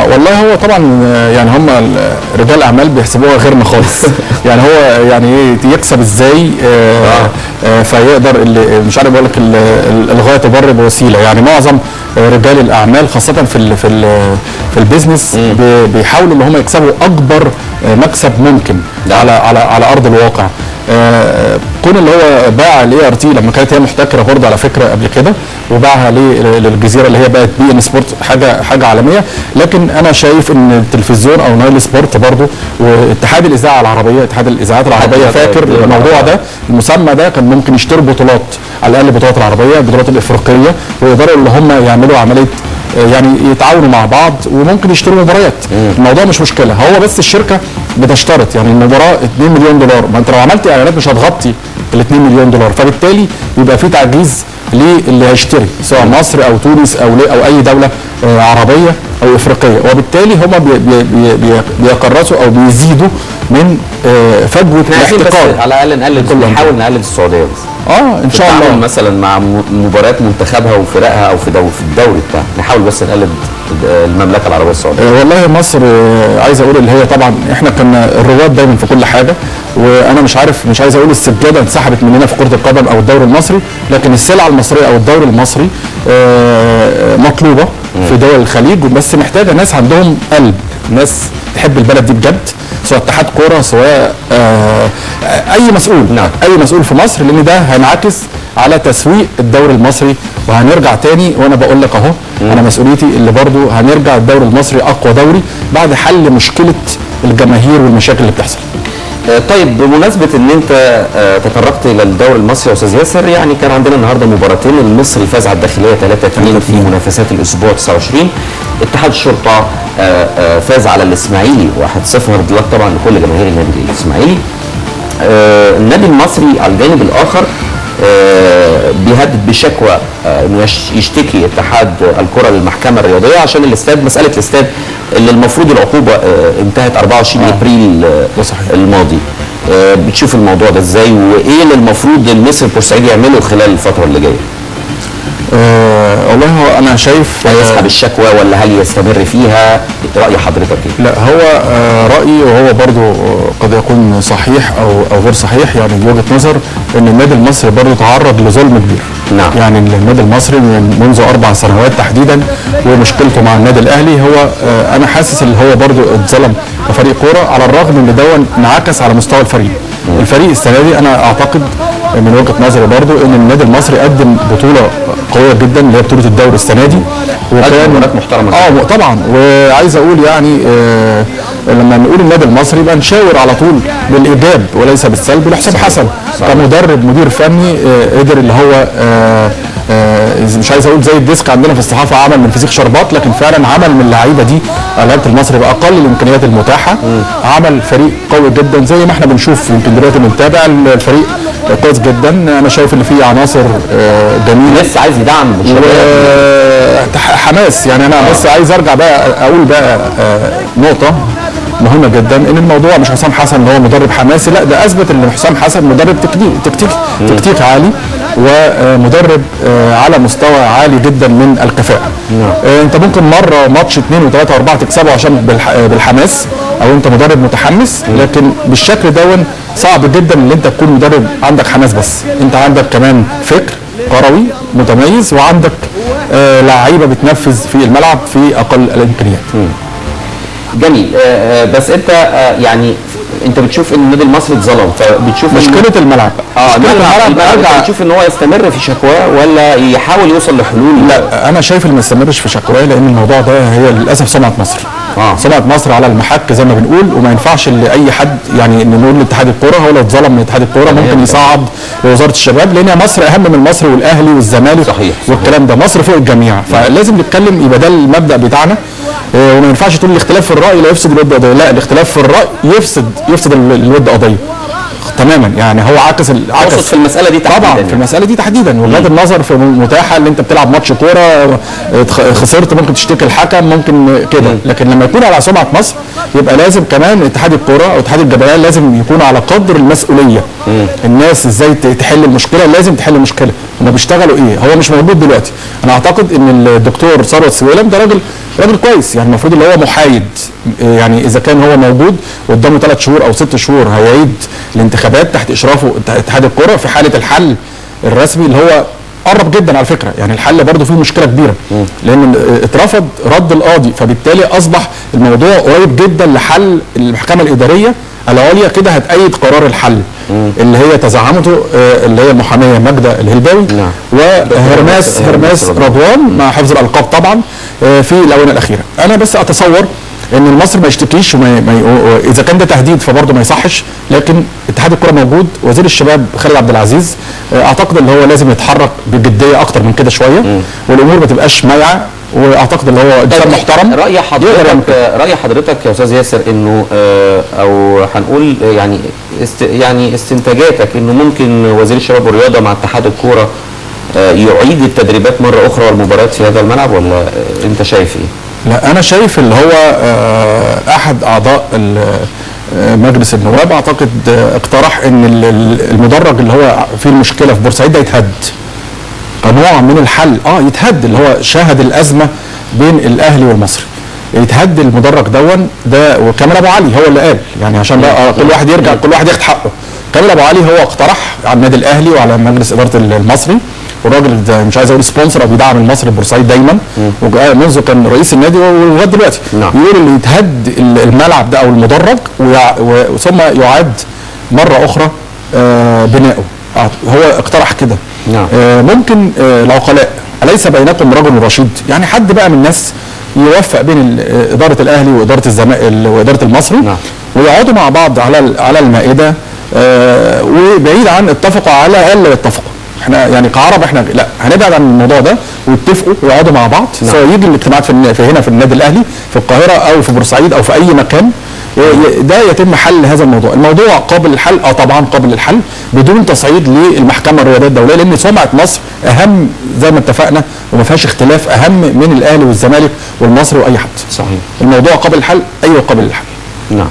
والله هو طبعا يعني هم رجال الاعمال بيحسبوها غيرنا خالص. يعني هو يعني ايه يكسب ازاي فيقدر اللي مش عارف اقول لك الغاية تبرر بوسيلة. يعني معظم رجال الاعمال خاصة في ال في ال في ال business بيحاولوا ان هم يكسبوا اكبر مكسب ممكن على على على ارض الواقع. كون اللي هو باع ال ART لما كانت هي محتكره برضه على فكرة قبل كده، وباعها للجزيرة اللي هي بقت beIN Sport، حاجة عالمية. لكن انا شايف ان التلفزيون او نايل سبورت برضه واتحاد الاذاعة العربية، اتحاد الاذاعات العربية، فاكر الموضوع ده، المسمى ده كان ممكن يشتروا بطولات، على الاقل البطولات العربية، البطولات الافريقية، ويقدروا اللي هم يعملوا عملية يعني يتعاونوا مع بعض وممكن يشتروا مباريات. الموضوع مش مشكلة، هو بس الشركة بتشترط يعني المباراة 2 مليون دولار، ما انت لو عملت اعلانات مش هتغطي ال 2 مليون دولار، فبالتالي بيبقى في تعجيز للي هيشتري سواء مصر او تونس او اي دولة عربية او افريقية، وبالتالي هم بيكرسوا او بيزيدوا من فجوة الاحتكار. على الاقل نقلل، نحاول نقلل السعودية بس. ان شاء الله مثلا مع مباريات منتخبها وفرقها او في الدوري بتاعها، نحاول بس نقلد المملكة العربية السعودية. والله مصر عايز اقول اللي هي طبعا احنا كنا الرواد دايما في كل حاجة، وانا مش عارف، مش عايز اقول السجادة انسحبت مننا في كره القدم او الدوري المصري، لكن السلعة المصرية او الدوري المصري مطلوبه في دول الخليج، بس محتاجه ناس عندهم قلب، ناس تحب البلد دي بجد، سواء اتحاد كورة، سواء اي مسؤول. نعم. اي مسؤول في مصر، لان ده هينعكس على تسويق الدوري المصري. وهنرجع تاني وانا بقول لك اهو، انا مسؤوليتي اللي برضو هنرجع الدوري المصري اقوى دوري بعد حل مشكلة الجماهير والمشاكل اللي بتحصل. طيب بمناسبة ان انت تطرقت الى الدوري المصري يا استاذ ياسر، يعني كان عندنا النهارده مباراتين، المصري فاز على الداخلية 3-2 في منافسات الاسبوع 29، اتحاد الشرطة فاز على الاسماعيلي 1-0، hard luck طبعا لكل جماهير النادي الاسماعيلي. النادي المصري على الجانب الاخر بيهدد بشكوى انه يشتكي اتحاد الكره للمحكمة الرياضية عشان الاستاد، مسالة الاستاد اللي المفروض العقوبة انتهت 24 ابريل الماضي. بتشوف الموضوع ده ازاي، وايه اللي المفروض المصري البورسعيدي يعمله خلال الفترة اللي جاية؟ والله هو انا شايف هل يسحب الشكوى ولا هل يستمر فيها؟ راي حضرتك ايه؟ لا هو رايي وهو برضو قد يكون صحيح او غير صحيح، يعني بوجهه نظر ان النادي المصري برضو تعرض لظلم كبير. نعم. يعني النادي المصري منذ 4 سنوات تحديدا ومشكلته مع النادي الاهلي، هو انا حاسس ان هو برضو اتظلم كفريق كورة، على الرغم ان ده انعكس على مستوى الفريق. الفريق السنة دي انا اعتقد من وجهه نظري برضو ان النادي المصري قدم بطوله قوية جدا اللي هي بطوله الدوري السنة دي، وكان مباريات محترمه طبعا. وعايز اقول يعني لما نقول النادي المصري يبقى نشاور على طول بالايجاب وليس بالسلب لحسام حسن كمدرب مدير فني قدر اللي هو مش عايز اقول زي ال desk عندنا في الصحافة عمل من فسيخ شربات، لكن فعلا عمل من اللعيبة دي لعيبة المصري باقل الامكانيات المتاحة، عمل فريق قوي جدا زي ما احنا بنشوف يمكن دلوقتي بنتابع الفريق كويس جدا. انا شايف ان في عناصر جميلة، لسه عايز يدعم حماس. يعني انا بس عايز ارجع بقى اقول بقى نقطة مهمة جدا، ان الموضوع مش حسام حسن اللي هو مدرب حماسي، لا ده اثبت ان حسام حسن مدرب تكتيك عالي، ومدرب على مستوى عالي جدا من الكفاءة. انت ممكن مرة ماتش 2 و3 و4 تكسبه عشان بالحماس او انت مدرب متحمس، لكن بالشكل دون صعب جدا ان انت تكون مدرب عندك حماس بس، انت عندك كمان فكر كروي متميز، وعندك لعيبة بتنفذ في الملعب في اقل الامكانيات. جميل. بس انت يعني انت بتشوف ان النادي المصري اتظلم، فبتشوف مشكلة الملعب. مشكلة الملعب، بتشوف ان هو يستمر في شكواه ولا يحاول يوصل لحلول؟ لا انا شايف ان ما يستمرش في شكواه، لان الموضوع ده هي للاسف سمعه مصر. سمعه مصر على المحك زي ما بنقول، وما ينفعش لاي حد يعني نقول لاتحاد الكورة هو لو اتظلم من اتحاد الكورة ممكن يصعد لوزارة الشباب، لان مصر اهم من مصر والاهلي والزمالك. صحيح. والكلام ده مصر فوق الجميع، فلازم نتكلم، يبقى ده المبدا بتاعنا. وما ينفعش تقول الاختلاف في الراي لا يفسد الود قضية، لا الاختلاف في الراي يفسد الود قضية تماما. يعني هو عكس في المسالة دي تحديدا، طبعا يعني في المسالة دي تحديدا، وغض النظر في متاحة اللي انت بتلعب ماتش كورة خسرت ممكن تشتكي الحكم ممكن كده، لكن لما يكون على سمعه مصر يبقى لازم كمان اتحاد الكورة او اتحاد الجبلية لازم يكون على قدر المسؤولية. الناس ازاي تحل المشكلة؟ لازم تحل المشكلة. هما بيشتغلوا ايه؟ هو مش موجود دلوقتي. انا اعتقد ان الدكتور ثروت سويلم ده راجل كويس، يعني المفروض اللي هو محايد، يعني اذا كان هو موجود قدامه 3 شهور او 6 شهور هيعيد الانتخابات تحت اشرافه اتحاد الكورة في حاله الحل الرسمي اللي هو قرب جدا على فكرة. يعني الحل برضه فيه مشكلة كبيرة لان اترفض رد القاضي، فبالتالي اصبح الموضوع قريب جدا لحل المحكمة الادارية العليا كده هتأيد قرار الحل اللي هي تزعمته اللي هي المحاميه ماجدة الهلباوي وهرماس رضوان مع حفظ الالقاب طبعا في الاونة الاخيرة. انا بس اتصور ان المصري ما يشتكيش اذا كان ده تهديد فبرضه ما يصحش، لكن اتحاد الكره موجود، وزير الشباب خالد عبد العزيز اعتقد ان هو لازم يتحرك بجدية اكتر من كده شوية، والامور ما تبقاش مايعه، واعتقد ان هو انسان محترم. راي حضرتك يا استاذ ياسر انه او هنقول يعني يعني استنتاجاتك انه ممكن وزير الشباب والرياضة مع اتحاد الكورة يعيد التدريبات مرة اخرى والمباريات في هذا الملعب، ولا انت شايف ايه؟ لا انا شايف اللي هو احد اعضاء مجلس النواب اعتقد اقترح ان المدرج اللي هو فيه المشكلة في بورسعيد ده يتهد كنوع من الحل. يتهد، اللي هو شاهد الازمة بين الاهلي والمصري، يتهد المدرج دون ده. وكامل ابو علي هو اللي قال، يعني عشان بقى كل واحد يرجع كل واحد ياخد حقه. كامل ابو علي هو اقترح على النادي الاهلي وعلى مجلس ادارة المصري، والراجل ده مش عايز اقول sponsor او بيدعم المصري البورسعيد دايما منذ كان رئيس النادي ولغاية دلوقتي. بيقول اللي يتهد الملعب ده او المدرج ثم يعاد مرة اخرى بناؤه. هو اقترح كده. ممكن العقلاء، اليس بينكم رجل رشيد؟ يعني حد بقى من الناس يوفق بين ادارة الاهلي واداره الزمالك واداره المصري، ويقعدوا مع بعض على المائدة، وبعيد عن اتفقوا على الاقل اتفقوا. احنا يعني كعرب احنا لا هنبعد عن الموضوع ده، ويتفقوا ويقعدوا مع بعض، سواء يجي الاجتماعات في هنا في النادي الاهلي في القاهرة او في بورسعيد او في اي مكان، ده يتم حل هذا الموضوع. الموضوع قابل للحل، طبعا قابل للحل بدون تصعيد للمحكمة الرياضية الدولية، لان سمعه مصر اهم زي ما اتفقنا وما فيهاش اختلاف، اهم من الاهلي والزمالك والمصري واي حد. صحيح. الموضوع قابل للحل، ايوه قابل للحل. نعم.